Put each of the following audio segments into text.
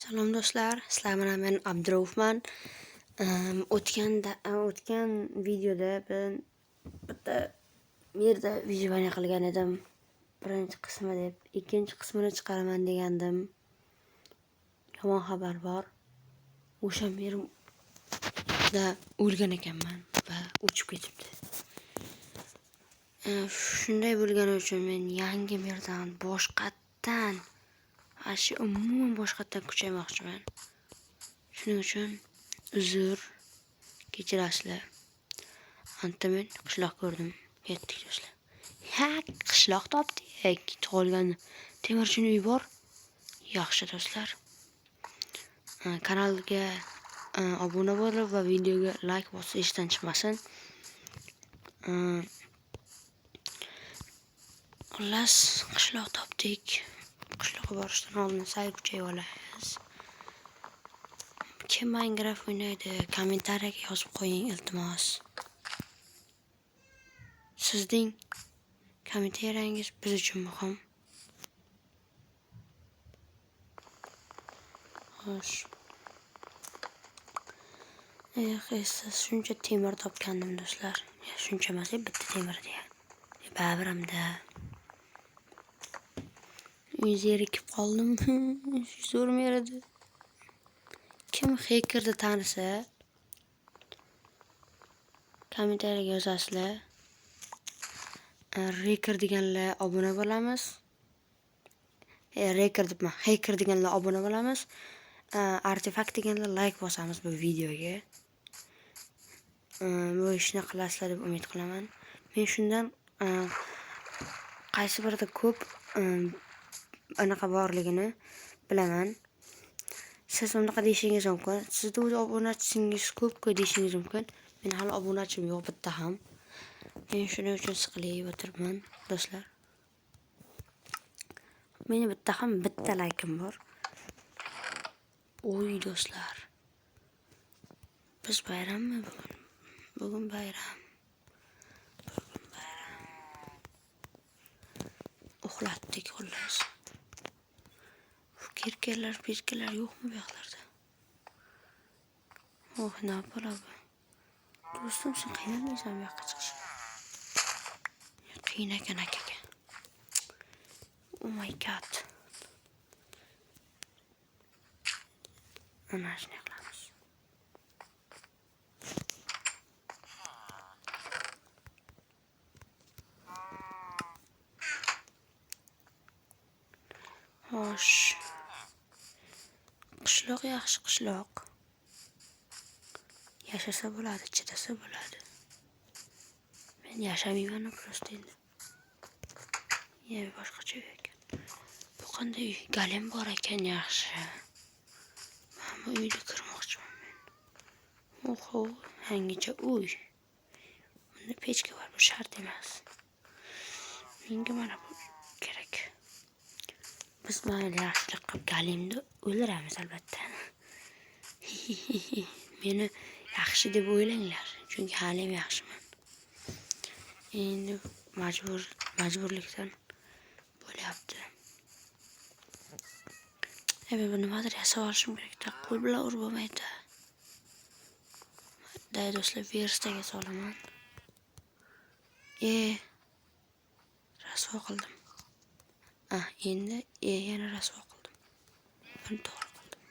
Salom do'stlar, sizlar bilan men Abduraufman. O'tgan videoda ben bitta yerda выживание qilgan edim. Birinchi qismi deb, ikkinchi qismini chiqaraman degandim. Yomon xabar bor. O'sha yerda o'lgan ekanman va o'chib ketibdi. Shunday bo'lgani uchun men yangi yerdan boshqatdan shu umuman boshqatdan kuchaymoqchiman. Shuning uchun uzr, kechirasizlar. Anta men qishloq ko'rdim. Ketdik do'stlar. Ha, qishloq topdik. Tug'ilgan temirchini uyi bor. Yaxshi do'stlar. Kanalga obuna bo'lib va videoga like bosish esdan chiqmasin. Xullas, qishloq topdik. Qishloqqa borishdan oldin sal kuchayib olamiz. Kim Minecraft o'ynaydi? Kommentariyaga yozib qo'ying, iltimos. Sizning kommentariyangiz biz uchun muhim. Xo'sh. Essiz shuncha temir topgandim do'stlar. Ya, shuncha emas, bitta temir deya. Baribir hamda zerikib qoldim. Zo'r edi. Kim xekerni tanisa kommentariyaga yozasizlar. Reker deganlar obuna bo'lamiz. Reker debman, hacker deganlar obuna bo'lamiz. Artefakt deganlar like bosamiz bu videoga. Bu ishni qilasizlar deb umid qilaman. Men shundan qaysi birida ko'p anaqa borligini bilaman. Siz unaqa deyishingiz mumkin. Sizda o'zi obunachingiz ko'p-ku deyishingiz mumkin. Men hali obunachim yo'q bitta ham. Men shuning uchun siqilib o'tiribman do'stlar. Meni bitta ham bitta laykim bor. Oy do'stlar. Biz bayrammi bugun? Bugun bayram. Bugun bayram. Uxlatdik xullas. Kirkelar, pirkelar yo'qmi bu yoqlarda? Oh, nima bo'ladi? Do'stim, sen qiynalmaysan bu yoqqa chiqishga? Qiyin ekan akaga. Oh my god. Ana shunday qilamiz. Xo'sh. Qishloq yaxshi qishloq. Yashasa bo'ladi, chidasa bo'ladi. Men yashamayman просто endi. Ya boshqacha uy ekan. Bu qanday uy? Galem bor ekan, yaxshi. Mana bu uyga kirmoqchiman men. Oho, yangicha uy. Bunda pechka bor, bu shart emas. Menga mana bu kerak. Biz mayli yaxshilik qilib galemni o'ldiramiz albatta. Meni yaxshi deb o'ylanglar, chunki hali ham yaxshiman. Endi majburlikdan bo'lyapti. Men bu nimadir yasab olishim kerak-da, qo'l bilan urib bo'lmaydi. Day do'stlar, verstaga solaman. Rasvo qildim. Endi yana rasvo qildim. Buni to'g'ri qildim.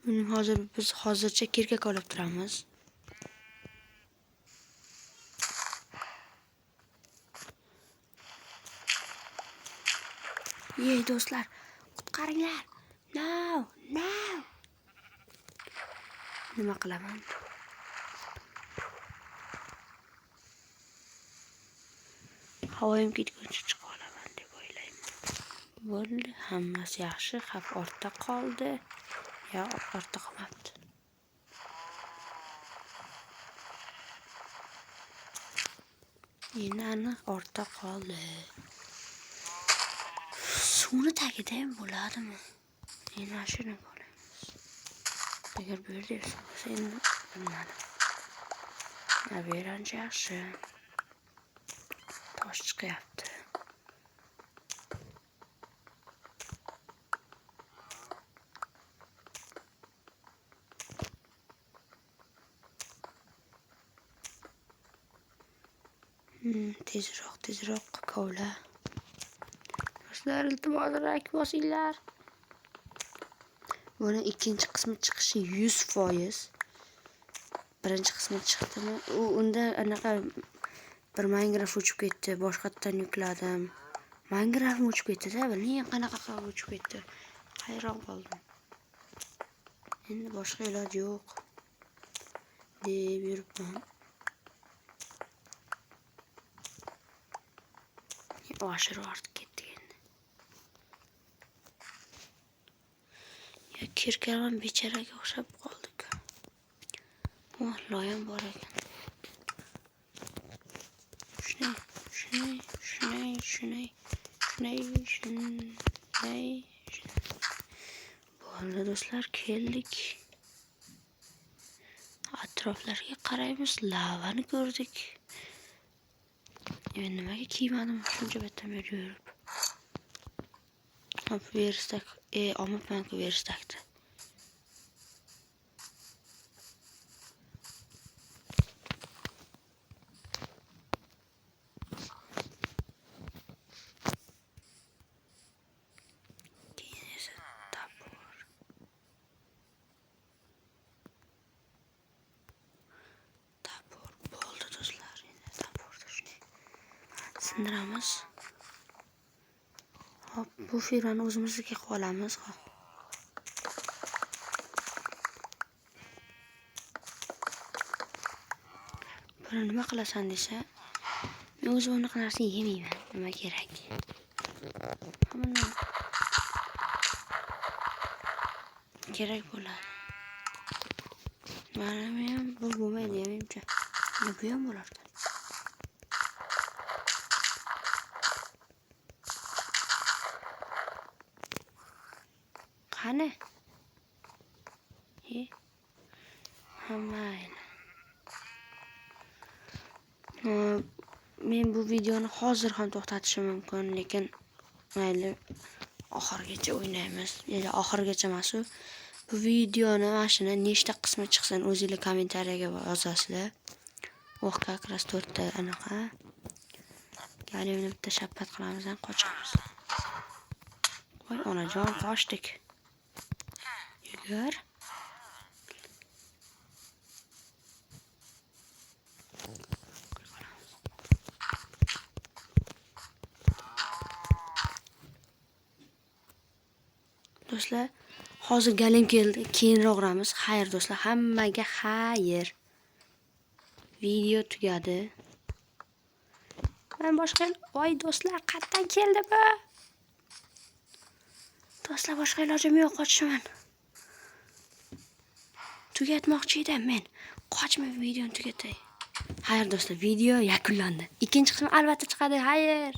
Buni hozir biz hozircha kirka olib turamiz. Ey do'stlar, qutqaringlar. No, no. Nima qilaman? Havoyim ketguncha chiqa olaman deb o'ylayman. Bo'ldi, hammasi yaxshi, xavf ortda qoldi. Ya ortda qolmabdi. Endi aniq ortda qoldi. Suvni tagida ham bo'ladimi? Endi shuni ko'ramiz. Agar bu yerda suv bo'lsa endi bilmadim. Bu yer ancha yaxshi. Tosh chiqyapti. Tezroq, tezroq kovla. Do'stlar, iltimos like bosinglar. Buni ikkinchi qismi chiqishi 100%. Birinchi qismi chiqdimi? U unda anaqa bir Minecraft o'chib ketdi, boshqatdan yukladim. Minecraft o'chib ketdi-da, bilmang qanaqa qilib o'chib ketdi. Hayron qoldim. Endi boshqa iloj yo'q deb yuribman. Oshirib ortib ketdik endi. Ya kirkaman becharaga o'xshab qoldik. Oh, loyam bor ekan. Shunday, shunday, shunday, shunday, shunday, shunday. Bo'ldi do'stlar, keldik. Atroflarga qaraymiz, lavani ko'rdik. Men nimaga kiymadim shuncha betdan beri yurib. Hop, verstak, olmabman-ku verstakni. Keyin esa topor. Topor bo'ldi do'stlar, endi toporni shunday sindiramiz. Hop, bu firmani o'zimizga qilib olamiz. Hop. Buni nima qilasan desa, men o'zim unaqa narsani yemayman. Nima kerak? Hamma kerak bo'ladi. Mana ham bu bo'lmaydi, menimcha. Bu ham bo'lar ekan. Qani? Ha, mayli. Men bu videoni hozir ham to'xtatishim mumkin, lekin mayli, oxirigacha o'ynaymiz. Ya'ni oxirigacha emas u. Bu videoni mana shuni nechta qismi chiqsin o'zingizlar kommentariyaga yozasizlar. Oh, как раз 4 ta anaqa. Galimni bitta shappat qilamiz, ham qochamiz. Voy onajon, qochdik. Yugur. Do'stlar, hozir galim keldi, keyinroq uramiz. Xayr do'stlar, hammaga xayr. Video tugadi. Men boshqa, voy do'stlar, qayerdan keldi bu? Do'stlar, boshqa ilojim yo'q, qochishman. Tugatmoqchi edim men. Qochmay videoni tugatay. Xayr do'stlar, video yakunlandi. Ikkinchi qismi albatta chiqadi. Xayr.